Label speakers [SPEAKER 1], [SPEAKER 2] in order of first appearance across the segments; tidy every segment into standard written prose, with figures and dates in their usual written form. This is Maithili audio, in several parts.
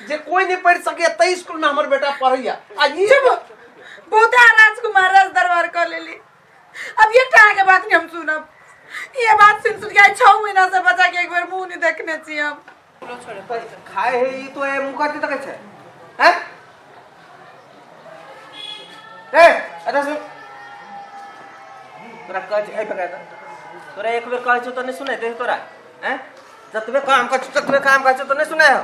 [SPEAKER 1] जे कोई नहीं पढ़ सके तै स्कूल में हमर बेटा पढ़ैया। आ ई
[SPEAKER 2] बहुत राजकुमार राज दरबार कर लेली। अब ये कहाँ के बात नहीं हम सुनब। ये बात सुन सुन के आइ 6 महीना से बच्चा के एक बेर मुंह नहीं देखने छी हम।
[SPEAKER 1] खाए है ई तो ए मुंह कथी तकै छै हैं? ए अच्छा सुन, तोरा कहै छै, एहि पकड़ के। तोरा एक बेर कहै छौ तऽ नहि सुनै दे तोरा हैं? जतबे काम कहै छौ ततबे काम कहै छौ तऽ नहि सुनै हो।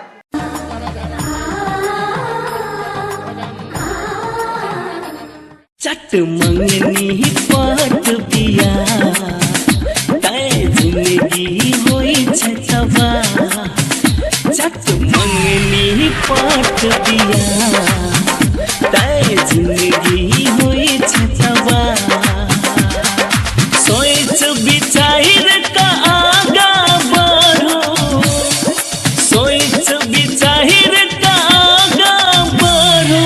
[SPEAKER 3] चट मंगनी पट पिया तै जिंदगी होई छै तबाह। चट मंगनी पट पिया तै जिंदगी होई छै तबाह। सोच विचार का आगा बढ़ो, सोच विचार का आगा बढ़ो,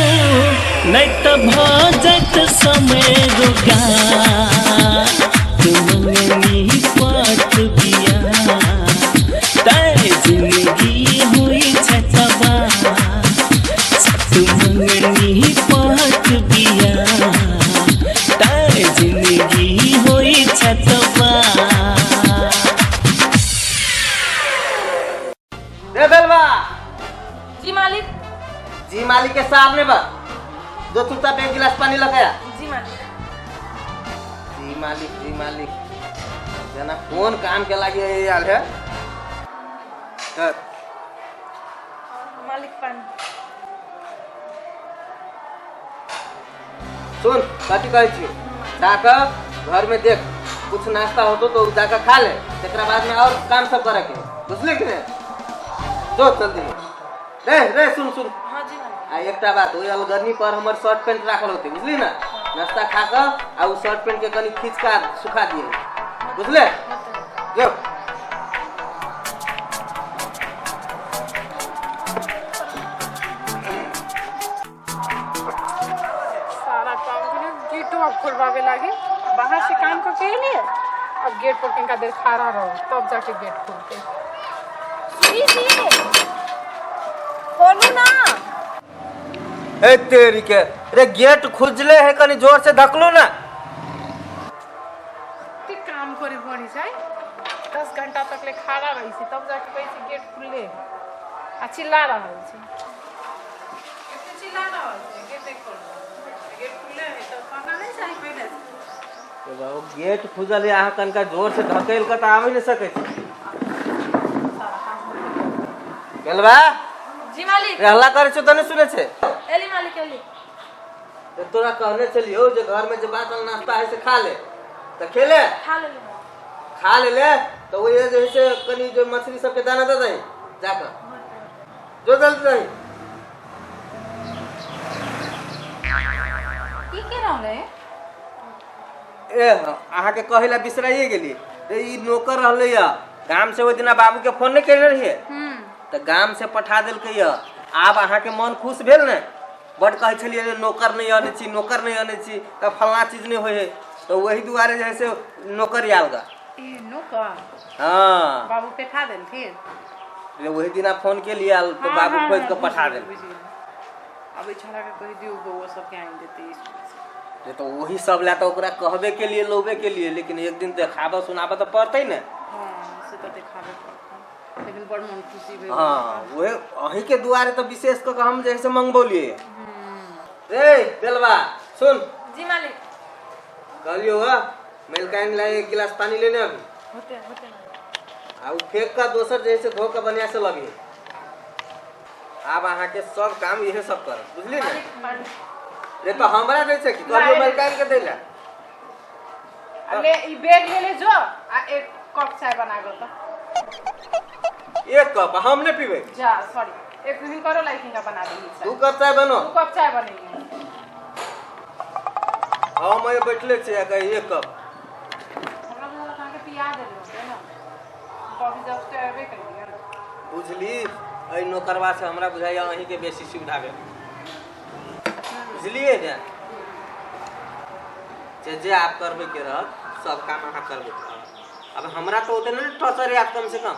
[SPEAKER 3] नहीं तो भऽ जायत समय रोगा। मंगनी पट बिया तै जिंदगी होई छै तबाह। मंगनी पट बिया तै जिंदगी होई छै तबाह।
[SPEAKER 1] रे बेलवा।
[SPEAKER 2] जी मालिक।
[SPEAKER 1] जी मालिक के सामने बा जो चुपचाप एक गिलास पानी लगाया।
[SPEAKER 2] जी मालिक।
[SPEAKER 1] जी मालिक, जी मालिक जना कौन काम के लागी ये आल है? कर।
[SPEAKER 2] मालिक पानी।
[SPEAKER 1] सुन कथी कहै छी, जाकर घर में देख कुछ नाश्ता होतो तो जाकर खा ले, तकरा बाद में और काम सब करे के, बुझले कि नहीं? जो जल्दी रे रे सुन सुन।
[SPEAKER 2] हाँ जी मालिक।
[SPEAKER 1] आ एकटा बात, ओहि अलगनी पर हमर शर्ट पैंट राखल होते, बुझली ना? नाश्ता खा कऽ आ उ शर्ट पैंट के कनी खींच कऽ सुखा दिए, बुझले? जो।
[SPEAKER 4] सारा काम के गेटो अब खोलवावे लागे, बाहर से काम करके लिए अब गेट पर कनका देर खड़ा रहो तब जाके गेट खोलते।
[SPEAKER 2] सुनी जी खोलू ना।
[SPEAKER 1] ए तेरी के रे गेट खुजले है, कनी जोर से धकलू ना।
[SPEAKER 4] ते काम करे पड़ी जाए 10 घंटा तक ले खड़ा रही छी तब जाके कहै छी गेट खुलले आ चिल्ला रहल छी। एते चिल्ला रहल छी गेट नहीं खोल, गेट खुलले है तो कहना नहीं चाही पहले।
[SPEAKER 1] ए बाबू गेट खुजल है, अहाँ कनका जोर से धकेल के तऽ आबि नहीं सकै छी। बेलवा।
[SPEAKER 2] जी मालिक।
[SPEAKER 1] रहला करे छौ तऽ नहीं सुनै छै।
[SPEAKER 2] एली मालिक एली।
[SPEAKER 1] ते तोरा कहने छलियौ जे घर में जे बाचल नाश्ता है से खा ले, तऽ खेले?
[SPEAKER 2] खा लेली।
[SPEAKER 1] खा ले ले तो वो जे है से कनी जो मछली सबके दाना दे दही जाकर, जो जल्दी दही।
[SPEAKER 4] की के रहले?
[SPEAKER 1] ए अहाँ के कहै ला बिसराइए गेली रे, ई नौकर रहले या गाम से ओहि दिना बाबू के फोन नहीं केने रहिए तऽ गाम से पठा देलकै या। आब अहाँ के मन खुश भेल ने? बड कहै छलियै जे नौकर नहीं अनै छी, नौकर नहीं अनै छी तऽ फलना चीज नहीं होइ है, तऽ वही दुआरे जे है से नौकर आयल गा।
[SPEAKER 4] ए नौकर?
[SPEAKER 1] हाँ।
[SPEAKER 4] बाबू पठा देलथिन?
[SPEAKER 1] रे वही दिना फोन के लिए आयल तो बाबू खोज के पठा देल।
[SPEAKER 4] बुझि गेली। अब ई छोड़ा के कहि दियौ बौआ सबके आनि देतै स्कूल से।
[SPEAKER 1] रे तो वही सब ला तो ओकरा कहबे के लिए लोबे के लिए, लेकिन एक दिन देखाबऽ सुनाबऽ तऽ पड़तै ने।
[SPEAKER 4] हाँ से तऽ देखाबे पड़तै, लेकिन बड़ मन खुशी भेल।
[SPEAKER 1] हाँ वही अहीं के दुआरे तऽ विशेष कऽ के हम जे है से मंगबौलियै। रे बेलवा सुन।
[SPEAKER 2] जी मालिक।
[SPEAKER 1] कहलियौ हा मेलकाइन ला एक गिलास पानी लेने अभी।
[SPEAKER 2] होते होते मालिक।
[SPEAKER 1] आ उ फेंक का दोसर जे है से धो के बढ़िया से लगी। आब अहाँ के सब काम इहे सब करत, बुझली ने?
[SPEAKER 2] मालिक पानी।
[SPEAKER 1] रे तो हमरा दै छै कि कहलियौ मेलकाइन के दै ला।
[SPEAKER 4] आ ले ई बैग ले ले जो आ एक कप चाय बना गो तो।
[SPEAKER 1] एक कप हम नहीं पीबे।
[SPEAKER 4] जा सॉरी एक दिन करो लाइक हिंगा बना दी।
[SPEAKER 1] 2 कप चाय बनो।
[SPEAKER 4] 2 कप चाय बनेंगे।
[SPEAKER 1] हम एहि बैठले छियै कही 1 कप।
[SPEAKER 4] हमरा बुझल अहाँ के पिया देलहुँ होतै ने, तो अभी जस्ट अयबे करियै।
[SPEAKER 1] बुझली एहि नौकरवा से हमरा बुझाइया अहीं के बेसी सुविधा भेल, बुझलिए ने? जे जे आप करबे के रहत सब काम अहाँ करबे के रहत। अब हमरा तो ओते नहीं टॉर्चर याद कम से कम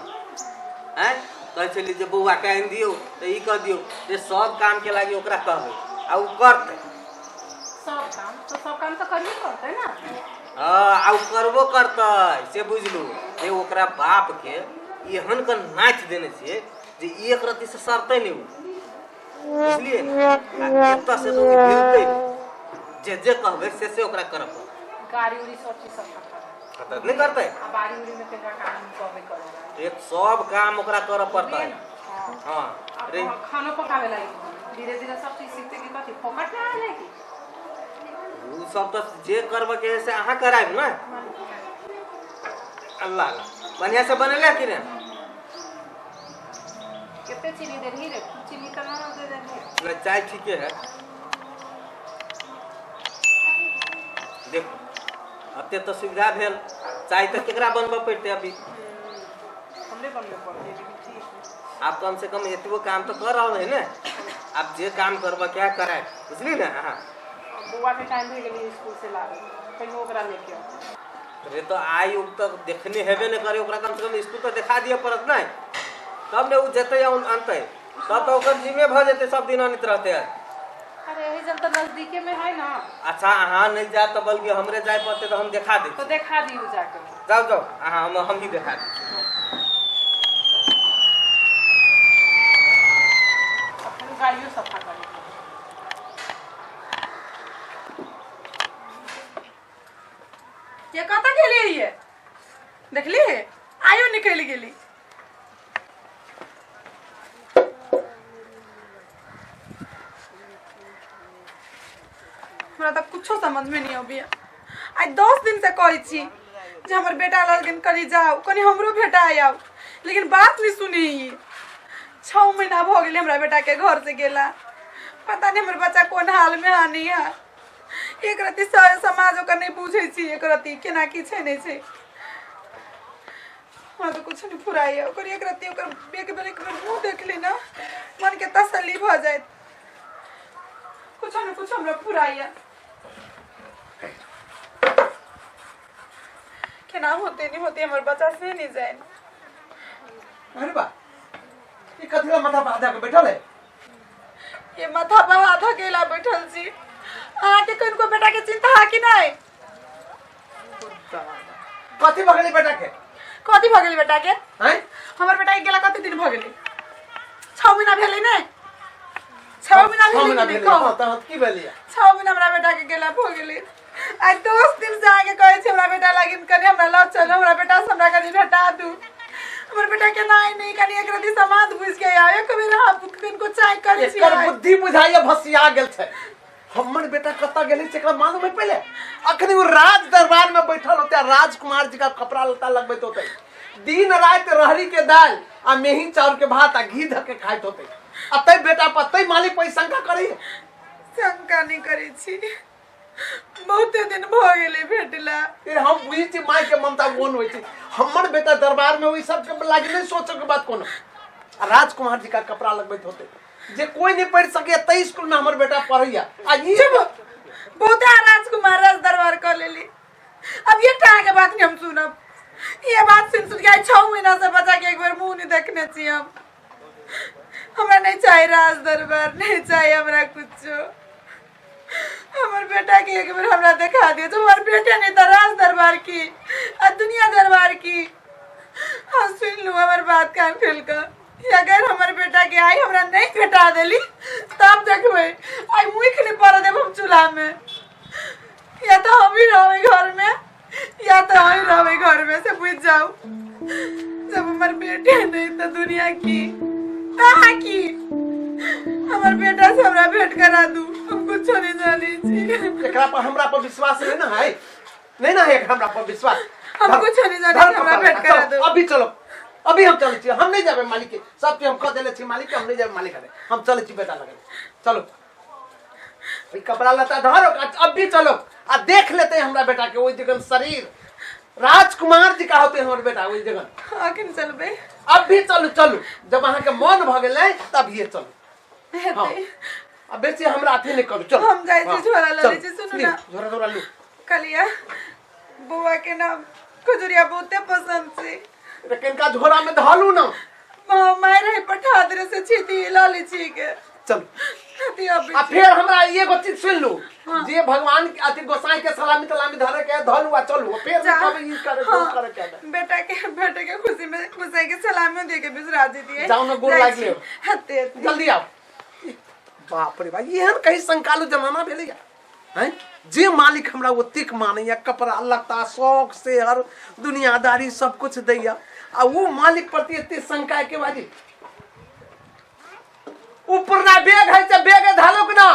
[SPEAKER 1] हैं। कहै छलियै जे बौआके आनि दियौ तऽ ई कऽ दियौ जे सब कामके लागी ओकरा कहबै आ ओ करतै।
[SPEAKER 4] सब काम तो सब काम तऽ करिए पड़तै ने।
[SPEAKER 1] हँ, आ ओ करबो करतै से बुझलू जे ओकरा बापके एहन के नाचि देने छियै जे एक रत्ती से सरतै नहि ओ, बुझलियै ने? आ एतऽ से तऽ ओ हिलतै नहि, जे जे कहबै से से ओकरा करऽ पड़तै।
[SPEAKER 4] गाड़ी उड़ी सब चीज सब करतै।
[SPEAKER 1] नहि करतै?
[SPEAKER 4] आ बाड़ी उड़ी में तनिका काम कहबे करेला।
[SPEAKER 1] एक सब काम ओकरा करऽ पड़तै।
[SPEAKER 4] हाँ।
[SPEAKER 1] हाँ।
[SPEAKER 4] आ
[SPEAKER 1] रे
[SPEAKER 4] खानो पकावे लागी धीरे धीरे सब चीज सीखते कि कथी फोकट में आए की?
[SPEAKER 1] ओ सब तऽ जे करबऽ के है से अहाँ करायब ने। अल्लाह अल्लाह, बढ़िया से बनेले कि ने?
[SPEAKER 4] कितने चीनी देलही रे? खूब चीनी तऽ ना दे देलही?
[SPEAKER 1] नहीं, चाय ठीके है। देखो अते तो सुविधा भेल, चाय तऽ केकरा बनबऽ पड़तै अभी?
[SPEAKER 4] हमरे बनबे पड़तै, लेकिन ठीक है।
[SPEAKER 1] आप कम से कम एतबो काम तो कर रहल है ने, आप जे काम करबऽ क्या कराय, बुझली ने अहाँ?
[SPEAKER 4] बौआ के टाइम भए गेलै स्कूल से लाबे, कहियो ओकरा लेके आउ।
[SPEAKER 1] अरे तो आई उ तक देखने हेबे नहीं करे, ओकरा कम से कम स्कूल तो देखा दिए पड़त नहीं, तब ने उ जेतै आ अनतै, तब तो ओकर जिम्मे भऽ जेतै, सब दिन अनैत रहतै।
[SPEAKER 4] अरे यही जब तो नजदीके में है ना।
[SPEAKER 1] अच्छा अहाँ नहीं जायब तऽ बल्कि हमरे जाय पड़तै तऽ हम देखा दै
[SPEAKER 4] तो
[SPEAKER 1] छी।
[SPEAKER 4] देखा दियौ जाके।
[SPEAKER 1] जाउ जाउ अहाँ, हम ही देखा दै छी।
[SPEAKER 4] अपन गाड़ियो सफा करे।
[SPEAKER 2] ये कतऽ गेलियै ये? देखली आयो निकलि गेली। हमरा तऽ कुछो समझमे नहि अबैया। आइ 10 दिन से कहै छी जे हमर बेटा लगन कनि जाउ, कनि हमरो भेटा आउ, लेकिन बात नहि सुनै। 6 महीना भऽ गेलै हमरा बेटाके घर से गेला, पता नहि हमर बच्चा कोन हालमे है नहि है। एक रत्ती समाज ओकर नहि बुझै छी, एक रत्ती केना की छै नहि छै, हमरा तऽ कुछो नहि फुराइया। ओकर एक रत्ती ओकर एक बेर एक बेर मुँह देख ली ने, मनके तसल्ली भऽ जायत। कुछो ने कुछो हमरा फुराइया, केना होते नहीं होते हमर बच्चा से नहीं जाए।
[SPEAKER 5] अरे बा, ई कथी ला माथा पर हाथ के बैठल है?
[SPEAKER 2] ये माथा पर हाथ अकेला बैठल छी। अहाँके कनको बेटा के चिंता है कि नहीं?
[SPEAKER 5] कथी भऽ गेलै बेटा के?
[SPEAKER 2] कथी भऽ गेलै बेटा के?
[SPEAKER 5] हैं?
[SPEAKER 2] हमर बेटा के गेला कते दिन भऽ गेलै? 6 महीना भेलै ने? 6 महीना
[SPEAKER 5] छओ
[SPEAKER 2] भेलै
[SPEAKER 5] महीना
[SPEAKER 2] कि नहि?
[SPEAKER 5] भेलै।
[SPEAKER 2] कहू।
[SPEAKER 5] हाँ, तहन की भेलै?
[SPEAKER 2] 6 महीना हमरा बेटा के गेला भऽ गेलै। आइ 10 दिन से आके कहै छै हमरा बेटा लागिन कनि हमरा लऽ चलू, हमरा बेटा से हमरा कनि भेटा दू, हमर बेटा के नहि नहि कनि एक रति समाद बुझि के आउ, एक बेर अहाँ किनको चाय करै छी।
[SPEAKER 5] एकर बुद्धि बुझाइया भसिया गेल छै। हमर बेटा कतऽ गेलै से एकरा मालूम है पहिले? अखनी ओ राज दरबार में बैठल होते, राजकुमार जी का कपड़ा लत्ता लगबैत होते, दिन राति रहरी के दाल आ मेही चाउर के भात आ घी धऽ के खाइत होते, आ तै बेटा पर तै मालिक पर शंका करै?
[SPEAKER 2] शंका नहि करै छी, बहुते दिन भऽ गेलै भेटला।
[SPEAKER 5] ए हम बुझै छी माय के ममता कोन होइ छै। हमर बेटा दरबार में ओहि सब के लागी नहीं सोचे के बात कोनो। आ राजकुमार जी का कपड़ा लगबैत होते जे कोई नहीं पढ़ सके तै स्कूल में हमर बेटा पढ़ैया आ ई
[SPEAKER 2] चुप, बहुते राजकुमार राज दरबार कऽ लेली, अब एकटा अहाँके बात नहीं हम सुनब। ये बात सुन सुन के आइ 6 महीना से बच्चा के एक बेर मुँह नहीं देखने छी हम। हमरा नहीं चाही राज दरबार, नहीं चाही हमरा कुछो, हमर बेटा के एक बेर हमरा देखा दियो। तो हमर बेटे नहीं तो राज दरबार की आ दुनिया दरबार की। हाँ सुन लू हमर बात कान खोल कर, अगर हमर बेटा के आई हमरा नहीं भेटा देली तब देखबै आई मुख नहीं पड़ देब हम चूल्हा में, या तो हम ही रहबै घर में या तो हम ही रहबै घर में, से बुझ जाओ। जब हमर बेटे नहीं तो दुनिया की कहाँ की। हमर बेटा से हमरा भेंट करा दू, हम कुछो नहीं जानै छी।
[SPEAKER 5] एकरा पर हमरा पर विश्वास नहीं ना है, नहीं ना है हमरा पर विश्वास।
[SPEAKER 2] हम कुछो नहीं जानै छी, हमरा
[SPEAKER 5] धर
[SPEAKER 2] भेंट करा
[SPEAKER 5] चलो,
[SPEAKER 2] दू।
[SPEAKER 5] अभी चलो, अभी हम चलै छी, हम नहीं जाबे मालिक के, सब चीज हम कह देले छी मालिक के, हम नहीं जाबे मालिक के, हम चलै छी बेटा लगे। चलो ई कपड़ा लत्ता धरो, अभी चलो आ देख लेते हैं हमरा बेटा के ओहि जगह शरीर, राजकुमार जी का होते हमर बेटा ओहि जगह।
[SPEAKER 2] अखन चलबै?
[SPEAKER 5] अभी चलू चलू, जब अहाँ के मन भऽ गेलै तब ये चलू। हाँ।
[SPEAKER 2] हेतै।
[SPEAKER 5] आ बेसी हमरा अथी नहीं करू, चलू।
[SPEAKER 2] हम जाइ छी,
[SPEAKER 5] हाँ,
[SPEAKER 2] झोरा लऽ लै
[SPEAKER 5] चलू,
[SPEAKER 2] छी, सुनू
[SPEAKER 5] लिअ,
[SPEAKER 2] ना।
[SPEAKER 5] झोरा झोरा लू।
[SPEAKER 2] कहलियै बौआ के नाम खजुरिया बहुते पसंद छै।
[SPEAKER 5] रे कनिका झोरा में धलू ना।
[SPEAKER 2] माय रहे पठा देने से छीती ला ली छी के।
[SPEAKER 5] चल।
[SPEAKER 2] अथी अबै
[SPEAKER 5] आ
[SPEAKER 2] छी।
[SPEAKER 5] फेर हमरा एगो चीज सुन लू, जे भगवान के अथी गोसाई के सलामी तलामी धरे के धलू आ चलू, फेर
[SPEAKER 2] जा।
[SPEAKER 5] कभी ई करे
[SPEAKER 2] हाँ,
[SPEAKER 5] वो करे के है।
[SPEAKER 2] बेटा के खुशी में गोसाई के सलामी दे के बिसरा देती
[SPEAKER 5] जाओ ना, गोर लाग लियो।
[SPEAKER 2] हते हते।
[SPEAKER 5] जल्दी आओ। बाप रे भाई, एहन कहीं संकालू जमाना भेलैया हैं, जे मालिक हमरा ओतेक मानैया, कपड़ा लत्ता शौक से हर दुनियादारी सब कुछ दैया, आ वो मालिक प्रति एते शंका के बाजी। ऊपर ना बैग है से बैग धालोक ना।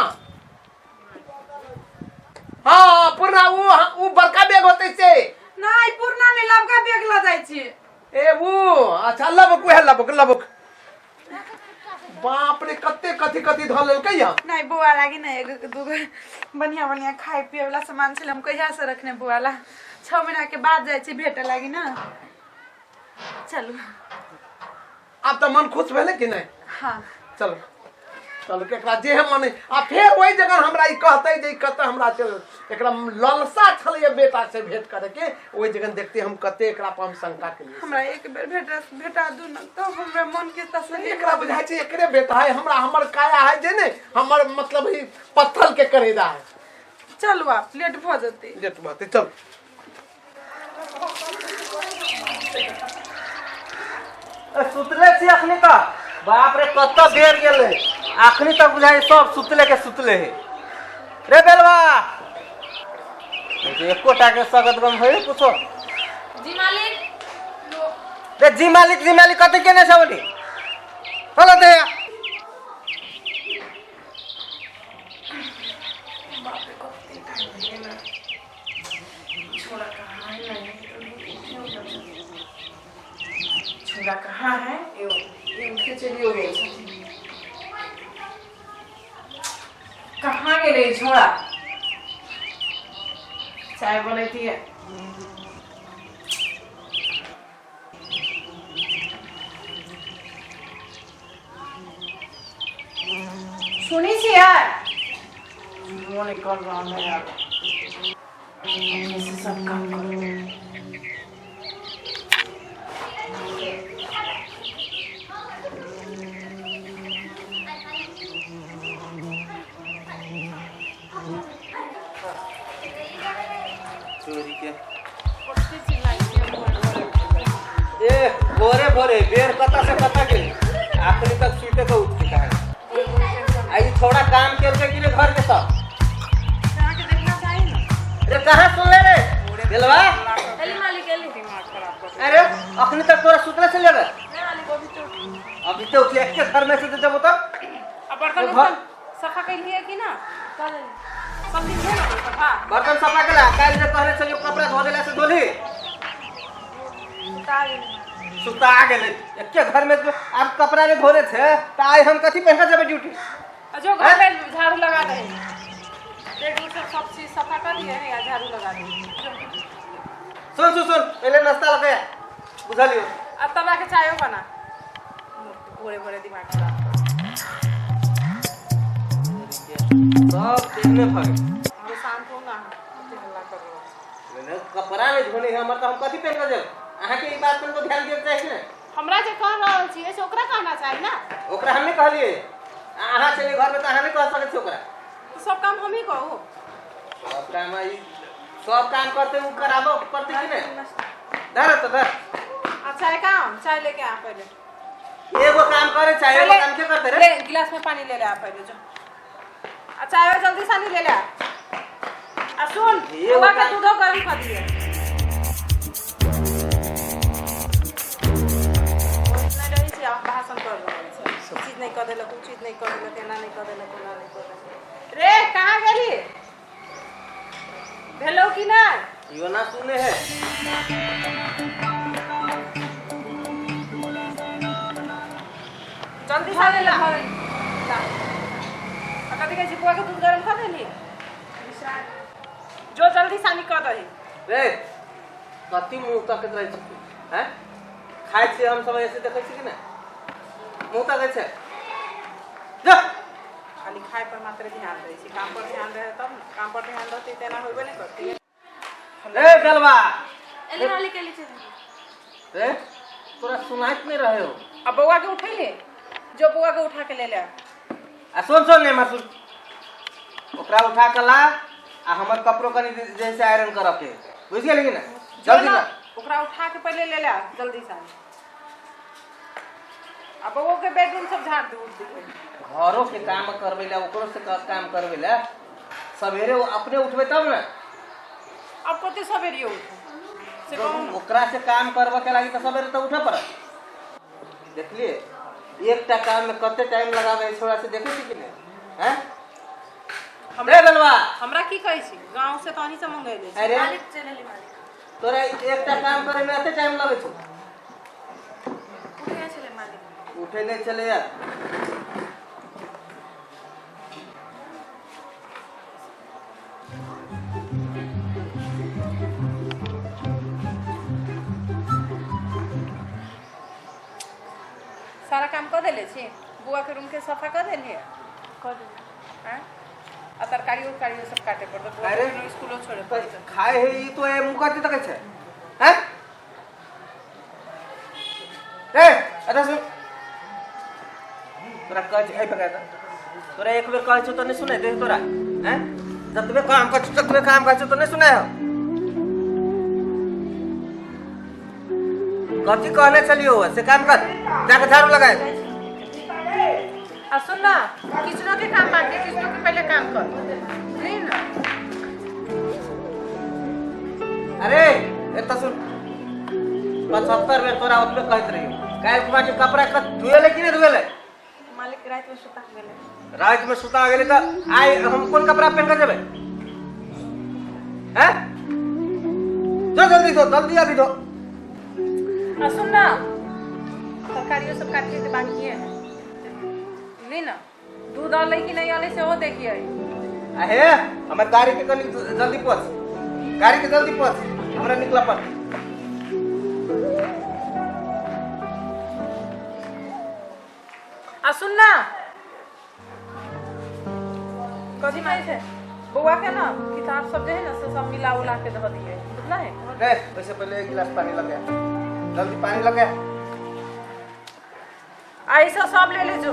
[SPEAKER 5] हाँ पुरना वो बड़का बैग होते से
[SPEAKER 2] ना ई पुरना नहीं, लबका बैग ल जाइ छी।
[SPEAKER 5] ए वो अच्छा लबक, वह लबक लबक। बाप रे, कते कथी कथी धऽ लेलकै या।
[SPEAKER 2] नहीं बुआ लागी ना एगो दूगो बढ़िया बढ़िया खाए पिए वाला सामान छल, हम कहिया से रखने बुआ ला। 6 महीना के बाद जाइ छी भेटे लागी ना। चलू।
[SPEAKER 5] आब तऽ मन खुश भेलै कि नहि?
[SPEAKER 2] हाँ।
[SPEAKER 5] चलो चलो, एकरा जे हम मन आ फेर ओहि जगह हमरा ई कहतै जे ई कतऽ हमरा चल, एकरा ललसा छलैया बेटा से भेंट करे के, ओहि जगह देखते हम कते एकरा पर हम शंका के लिए।
[SPEAKER 2] हमरा एक बेर भेटा दू न तो हमरा मन के तसल्ली।
[SPEAKER 5] एकरा बुझाइ छै एकरे बेटा है, हमरा हमर काया है जे ने हमर मतलब ही पत्थर के करेजा है।
[SPEAKER 2] चलू आप लेट भऽ जेतै।
[SPEAKER 5] लेट भऽ जेतै, चल।
[SPEAKER 1] सुतले छी अखनी तक, बाप रे कत बेर गेलै, अखनी तक बुझाइ सब सुतले के सुतले है रे बेलवा, एकोटा के सगत गम होय कुछो।
[SPEAKER 4] जी मालिक।
[SPEAKER 1] रे जी मालिक, जी मालिक कति केने छ बोली चलो दे।
[SPEAKER 4] छोरा कहाँ है? नहीं छोरा कहाँ है? ये उठ के चली हो गई। कहाँ गेलै छोरा? चाय बनैती है। सुनी छी यार, मुँह निकल रहा है यार, ऐसे सब काम करो।
[SPEAKER 1] चोरी के ए भोरे भोरे बेर कता से कता गेल, अखनी तक सुते के उठ के कहाँ आई थोड़ा काम केलकै कि रे घर के सब
[SPEAKER 2] अहाँके देखना चाही ना।
[SPEAKER 1] रे कहाँ सुनले रे बेलवा?
[SPEAKER 4] एली मालिक एली। दिमाग खराब कर।
[SPEAKER 1] अरे अखनी तक तोरा सुतले से लेबे?
[SPEAKER 4] नहीं मालिक, अभी तो उठी।
[SPEAKER 1] अभी तो उठले के घर में से जब तक
[SPEAKER 4] अब बर्तन उर्तन सफा कैलिए कि ना? सब दिन भेल सफा?
[SPEAKER 1] बर्तन सफा केला काल्हि जे कहने छलियौ कपड़ा धो देला से धोली?
[SPEAKER 2] सुता गेलै।
[SPEAKER 1] सुता गेलै एके घर में आब कपड़ा ने धोले छे त आइ हम कथी पहिन के जेबै ड्यूटी?
[SPEAKER 4] जो घर में झाड़ू लगा दे, बेड उड सब सब चीज सफा कर दिए है या झाड़ू लगा दे।
[SPEAKER 1] सुन सुन सुन, पहले नाश्ता लगे बुझलियो,
[SPEAKER 4] अब तब आके चायो बना। भोरे भोरे दिमाग खराब
[SPEAKER 1] सब दिन में भगे।
[SPEAKER 4] हमरो शांत हो ना, हल्ला कर रहो।
[SPEAKER 1] कपड़ा नहीं धोने है हमर त हम कथी पहिन के जेबै? अहाँ के ई बात पर ध्यान दिए चाही ने।
[SPEAKER 4] हमरा जे कह रहल छी से ओकरा कहना चाही ना।
[SPEAKER 1] ओकरा हम नहीं कहलिए, अहाँ चलिए घर में त अहाँ नहीं कह सकै छी ओकरा।
[SPEAKER 4] तो सब काम हम ही कहू?
[SPEAKER 1] सब काम ई सब काम करते उ कराबो करते कि नहीं? धर तो धर।
[SPEAKER 4] अच्छा है काम, चाय लेके आ पहले।
[SPEAKER 1] एगो काम करे चाहे एगो काम के करते रे?
[SPEAKER 4] ले गिलास में पानी ले ले आ पहले जो। अच्छा आयो जल्दी सानी ले ले आ। आ सुन, बुआ के दूधो गरम कर दिए। भाषण कर रहल छै, चीज नहीं कर देलक, उ चीज नहीं कर देलक, एना नहीं कर देलक, ओना नहीं कर देलक। रे कहाँ गेली? भेलौ कि नहीं?
[SPEAKER 1] यो ना सुने है।
[SPEAKER 4] जल्दी से ला। आ कथी कहै छी, बुआ के दूध गरम कर देली? जो जल्दी सानी कर दही।
[SPEAKER 1] रे कथी मुँह तकैत रहै छी हैं? खाइ छियै हम सब ऐसे देखै छी कि नहि? मुँह तकै छै जा।
[SPEAKER 4] खाली खाय पर मात्र ध्यान दै छी, काम पर ध्यान रहे तब ने। काम पर ध्यान रहतै तेना होबे नहि करतै।
[SPEAKER 1] रे बेलवा
[SPEAKER 4] एली मालिक एली छी।
[SPEAKER 1] रे तोरा सुनाइत नहि रहे हो?
[SPEAKER 4] आ बौआ के उठैले जो बौआ के उठा के ले ले आ।
[SPEAKER 1] आ सुन सुन ने सुन ओकरा उठा के ला आ हमर कपड़ो कनी जे से आयरन करऽ के बुझि गेली कि ना
[SPEAKER 4] जो
[SPEAKER 1] जल्दी
[SPEAKER 4] ना
[SPEAKER 1] ला
[SPEAKER 4] ओकरा उठा के पहले ले ले आ, जल्दी से आ बौआ के बेडरूम सब झाड़ दू
[SPEAKER 1] घरो के काम करबै ला ओकरो से काम करबै ला सवेरे वो अपने उठबै तब ना
[SPEAKER 4] अब कते सवेरे उठू से कहू ना।
[SPEAKER 1] ओकरा से काम करबऽ के लागी तऽ सवेरे तऽ उठऽ पड़त देखलिए एकटा काम में कते टाइम लगाबै है छोड़ा से देखै छी कि नहि हैं रे बलवा
[SPEAKER 4] हमरा की कहै छी गाँव से तऽ अहीं से मंगेले छी
[SPEAKER 1] अरे
[SPEAKER 2] मालिक चलि एली मालिक
[SPEAKER 1] तोरा एकटा काम करे में एते टाइम लगै छौ
[SPEAKER 2] उठे छलै मालिक
[SPEAKER 1] उठे नहि छलै यार
[SPEAKER 4] सारा काम कऽ देले छी बुआ के रूम के सफा कऽ देलियै
[SPEAKER 2] कऽ देलियै
[SPEAKER 4] आँय आ तरकारियो उरकारियो सब काटे पड़तै बुआ
[SPEAKER 1] अरे।
[SPEAKER 4] के स्कूलो छोड़े पड़तै
[SPEAKER 1] खाए है ई तो ए मुँह कथी तकै छै हैं रे अरे सुन तोरा कहै छै एहि पकड़ तोरा एक बेर कहै छौ तऽ नहि सुनै दे तोरा हैं जतबे काम करै छौ ततबे काम करै छौ तऽ नहि सुनै हो कथी कहने छलियौ से काम कर जाके झाड़ू लगाए
[SPEAKER 4] आ सुन ना किचनो के काम बाकी है, किचनो के पहले काम कर नहीं ना
[SPEAKER 1] अरे एतऽ सुन 75 बेर तोरा ओतबे कहैत रहियौ काल्हि खुमा के कपड़ा कत धुएले कि नहि धुएले
[SPEAKER 2] मालिक राति में सुता गेलै
[SPEAKER 1] राति में सुता गेलै तऽ आइ हम कोन कपड़ा पहिन कऽ जेबै हैं जो जल्दी धो जल्दी अभी धो
[SPEAKER 4] आ सुन ना तरकारियो सब काट के बाकी है नहीं ना दूध अलै कि नहीं अलै सेहो देखिए
[SPEAKER 1] अहे हमर गाड़ी के कनी जल्दी पहुँच गाड़ी के जल्दी पहुँच हमरा निकला पड़
[SPEAKER 4] आ सुन ना कथी कहै छै बौआ के ना किताब सब जे है ना से सब मिला उला के धऽ दिए बुझला है
[SPEAKER 1] रे वैसे पहले एक गिलास पानी लगे जल्दी पानी लगे
[SPEAKER 4] आ ऐसा सब ले ले जो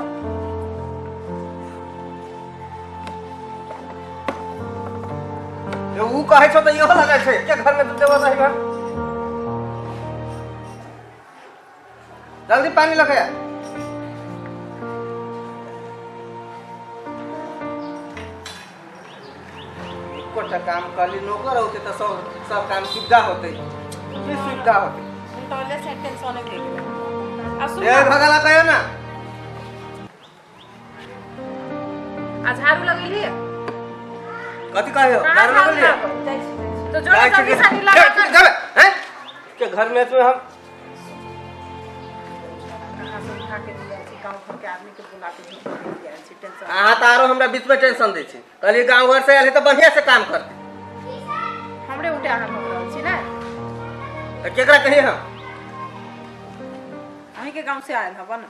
[SPEAKER 1] ये ऊ कहै छौ तऽ इहो लगै छै के घर में दूध देबऽ रही घर जल्दी पानी लगे एकोटा काम कहली नौकर होते तऽ सब सब काम सुविधा होते की सुविधा होते
[SPEAKER 4] टॉयलेट से टेंशन भे गेलै आ सुन
[SPEAKER 1] ए भगला कहियो ना
[SPEAKER 4] आ झाड़ू लगेली
[SPEAKER 1] कथी कहियो
[SPEAKER 4] कहाँ
[SPEAKER 1] झाड़ू
[SPEAKER 4] झाड़ू
[SPEAKER 1] लगेली
[SPEAKER 4] लागल?
[SPEAKER 2] जाइ छी जाइ छी
[SPEAKER 4] तो जो जल्दी सानी लगा कर
[SPEAKER 1] जाबे हैं के घर में तो हम
[SPEAKER 4] कहाँ से उठा के दिया छी गाँव घर के आदमी के बुला के झूठ के दिया छी टेंशन
[SPEAKER 1] अहाँ तऽ आरो हमरा बीच में टेंशन दै छी कहलियै गाँव घर से आयल है तऽ बढ़िया से काम करते
[SPEAKER 4] हमरे उठे अहाँ भऽ रहल छी ने
[SPEAKER 1] तऽ केकरा कहिए हम
[SPEAKER 4] अहीं के गाँव से आयल हब ने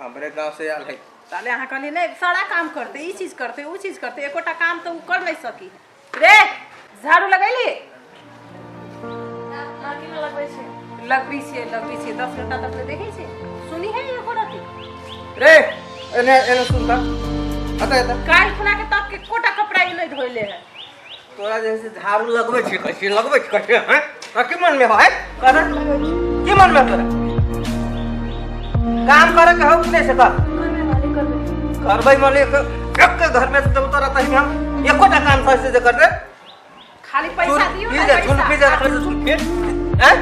[SPEAKER 1] हमरे गाँव से आयल है
[SPEAKER 4] ताले अहाँ कहली नहीं सारा काम करते ई चीज करते ऊ चीज करते एकोटा काम तो ऊ कर नहीं सकी रे झाड़ू लगैली
[SPEAKER 2] नाकी में लगबै छी
[SPEAKER 4] लगबी छियै लगबी छियै 10 घंटा तक ले देखै छियै सुनी है एको रति
[SPEAKER 1] रे एने एने सुन तऽ एतऽ एतऽ
[SPEAKER 4] काल्हि खुना के तक एकोटा कपड़ा ई नहीं धोइले है
[SPEAKER 1] तोरा जे से झाड़ू लगबै छी कहै छी लगबै छी कहै छी हैं तोरा की मन में हो हैं कर की मन में तोरा काम करे के हो कि नहीं से कर
[SPEAKER 2] करबै मालिक करबै
[SPEAKER 1] करबै मालिक एक के घर में से जब तोरा तही हम एकोटा काम सही से जे कर दे
[SPEAKER 4] खाली पैसा दियो
[SPEAKER 1] पी
[SPEAKER 4] ना
[SPEAKER 1] जा झुलफी
[SPEAKER 4] पैसा
[SPEAKER 1] जे रखले से झुलफी हैं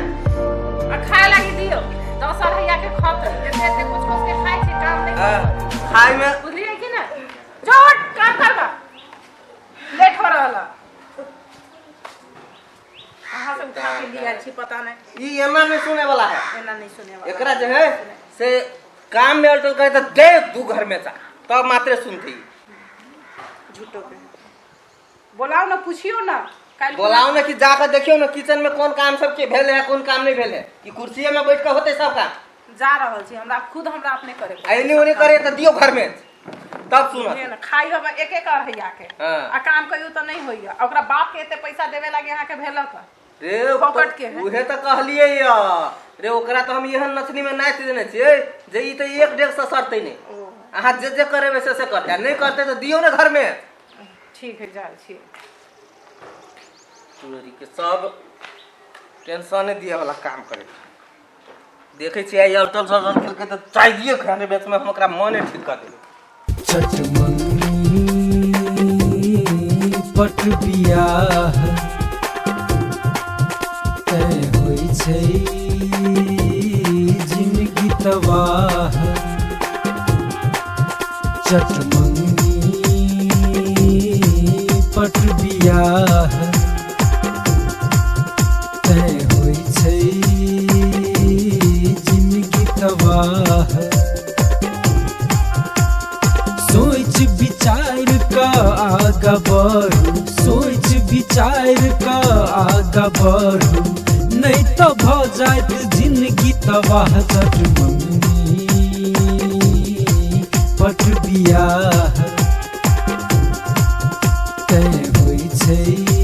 [SPEAKER 4] आ खाए लागी दियो 10 अढ़ैया के खत एते एते कुछ कुछ के खाइ छै काम नहीं
[SPEAKER 1] हाँ, खाय में
[SPEAKER 4] बुझलियै कि ना जो उठ, काम करबा लेट हो रहल है अहाँ से उठा के लिए आयल छी पता नहीं
[SPEAKER 1] ई एना नहीं सुने वाला है
[SPEAKER 4] एना नहीं सुने वाला
[SPEAKER 1] एकरा जे है से काम में अटल करे तो दे दू घर में चा तब मात्रे सुनते ई।
[SPEAKER 4] झूठो के बोलाओ ना पूछियो ना काल्हि
[SPEAKER 1] बोलाओ ना कि जाकर देखियो ना किचन में कौन काम सब के भेल है कौन काम नहीं भेल है कि कुर्सीये में बैठ के होते सब काम
[SPEAKER 4] जा रहल छी हमरा खुद हमरा अपने करे
[SPEAKER 1] आ एनी ओनी करे तो दियो घर में तब सुनत
[SPEAKER 4] ने खाई हम एक एक अढ़ैया के
[SPEAKER 1] हाँ।
[SPEAKER 4] आ काम कहियो तऽ नहीं होइया आ ओकरा बाप के एते पैसा देवे लागे अहाँ के भेलक हँ।
[SPEAKER 1] रे
[SPEAKER 4] फोकट के है।
[SPEAKER 1] उहे तऽ कहलियै य रे ओकरा तऽ हम एहन नथनी में नाचि देने छियै जे ई तऽ एक डेग ससरतै नहि।
[SPEAKER 4] ओ।
[SPEAKER 1] अहाँ जे जे करेबै से से करतै, आ नहि करतै तऽ दियौ ने घर में।
[SPEAKER 4] ठीक है, जाइ छी।
[SPEAKER 1] चोरी के सब टेंशने दिए वाला काम करे देखै छियै। आइ अटल सटल केलकै तऽ चाहिए खाने बेच में हम ओकरा मने ठीक कऽ देबै।
[SPEAKER 6] चटमंगनी पट बियाह तय होइ छै जिनगी तबाह। चटमंगनी पट बियाह तय होइ छै जिनगी तबाह। सोच विचार क आगा बढ़ू, सोच विचार क आगा बढ़ू, नहीं तो भ जायत जिंदगी तबाह। चट मंगनी पट बियाह तय होइ छै।